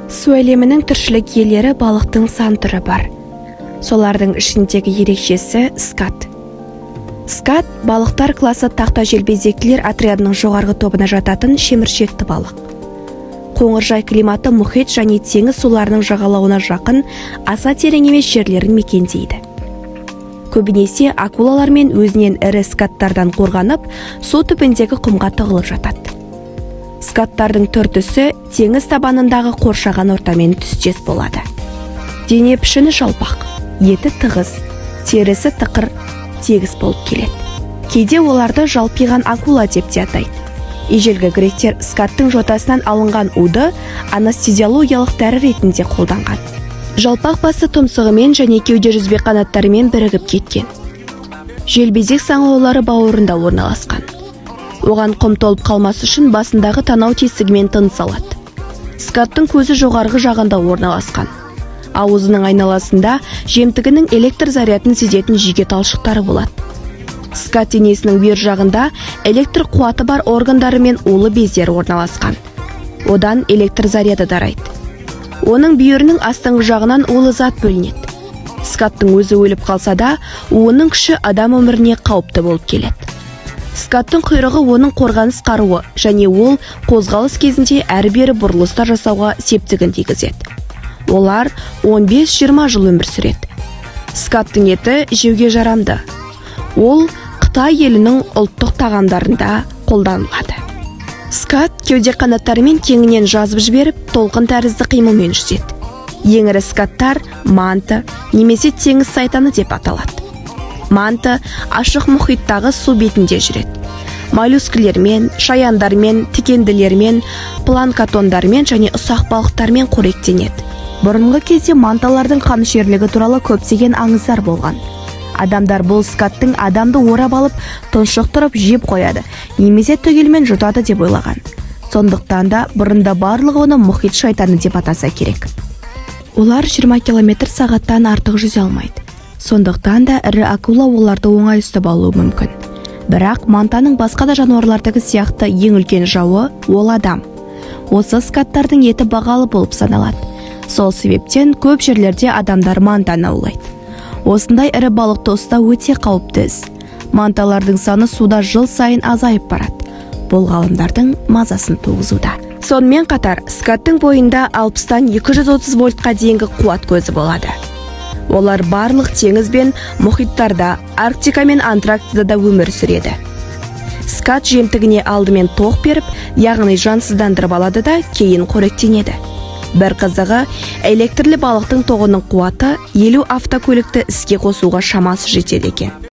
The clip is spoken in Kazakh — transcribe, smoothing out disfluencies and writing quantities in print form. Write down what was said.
Су әлемінің тіршілік иелері балықтың сан түрі бар. Солардың ішіндегі ерекшесі – скат. Скат – балықтар класы тақта желбезектілер отрядының жоғарғы тобына жататын шеміршекті балық. Қоңыржай климаты мұхит және теңіз суларының жағалауына жақын, аса терең емес жерлерін мекендейді. Көбінесе акулалар мен өзінен ірі скаттардан қорғанып, су түбіндегі құмға тығылып жатады. Скаттардың түр-түсі теңіз табанындағы қоршаған ортамен түстес болады. Дене пішіні жалпақ, еті тығыз, терісі тықыр, тегіс болып келеді. Кейде оларды жалпиған акула деп те атайды. Ежелгі гректер скаттың жотасынан алынған уды анестезиологиялық дәрі ретінде қолданған. Жалпақ басы тұмсығымен және кеуде жүзбе қанаттарымен бірігіп кеткен. Желбезек саңылаулары бауырында орналасқан. Оған құм толып қалмас үшін басындағы танау тесігімен тыныс алады. Скаттың көзі жоғарғы жағында орналасқан. Аузының айналасында жемтігінің электр зарядын сезетін жүйке талшықтары болады. Скат денесінің бүйір жағында электр қуаты бар органдары мен улы бездері орналасқан. Одан электр заряды тарайды. Оның бүйірінің астыңғы жағынан улы зат бөлінеді. Скаттың өзі өліп қалса да, уының күші адам өміріне қауіпті болып келеді. Скаттың құйрығы оның қорғаныс қаруы және ол қозғалыс кезінде әрі-бері бұрылыстар жасауға септігін тигізеді. Олар 15-20 жыл өмір сүреді. Скаттың еті жеуге жарамды. Ол Қытай елінің ұлттық тағамдарында қолданылады. Скат кеуде қанаттарымен кеңінен жазып жіберіп, толқын тәрізді қимылмен жүзеді. Ең ірі скаттар манта немесе теңіз сайтаны деп аталады. Манта ашық мұхиттағы су бетінде жүреді. Моллюскілермен, шаяндармен, тікенділермен, планктондармен және ұсақ балықтармен қоректенеді. Бұрынғы кезде манталардың қанішерлігі туралы көптеген аңыздар болған. Адамдар бұл скаттың адамды орап алып, тұншықтырып жеп қояды немесе түгелімен жұтады деп ойлаған. Сондықтан да бұрында барлығы оны мұхит шайтаны деп атаса керек. Олар 20 километр сағаттан артық жүзе алмайды. Сондықтан да ірі акула оларды оңай ұстап алуы мүмкін. Бірақ мантаның басқа да жануарлардығы сияқты ең үлкен жауы – ол адам. Осы скаттардың еті бағалы болып саналады. Сол себептен көп жерлерде адамдар мантаны аулайды. Осындай ірі балықты ұстау өте қауіпті іс. Манталардың саны суда жыл сайын азайып барады. Бұл ғалымдардың мазасын туғызуда. Сонымен қатар скаттың бойында 60-тан 230 вольтқа дейінгі қуат көзі болады. Олар барлық теңіз бен мұхиттарда, Арктика мен Антарктидада өмір сүреді. Скат жемтігіне алдымен тоқ беріп, яғни жансыздандырып алады да, кейін қоректенеді. Бір қызығы, электрлі балықтың тоғының қуаты 50 автокөлікті іске қосуға шамасы жетеді екен.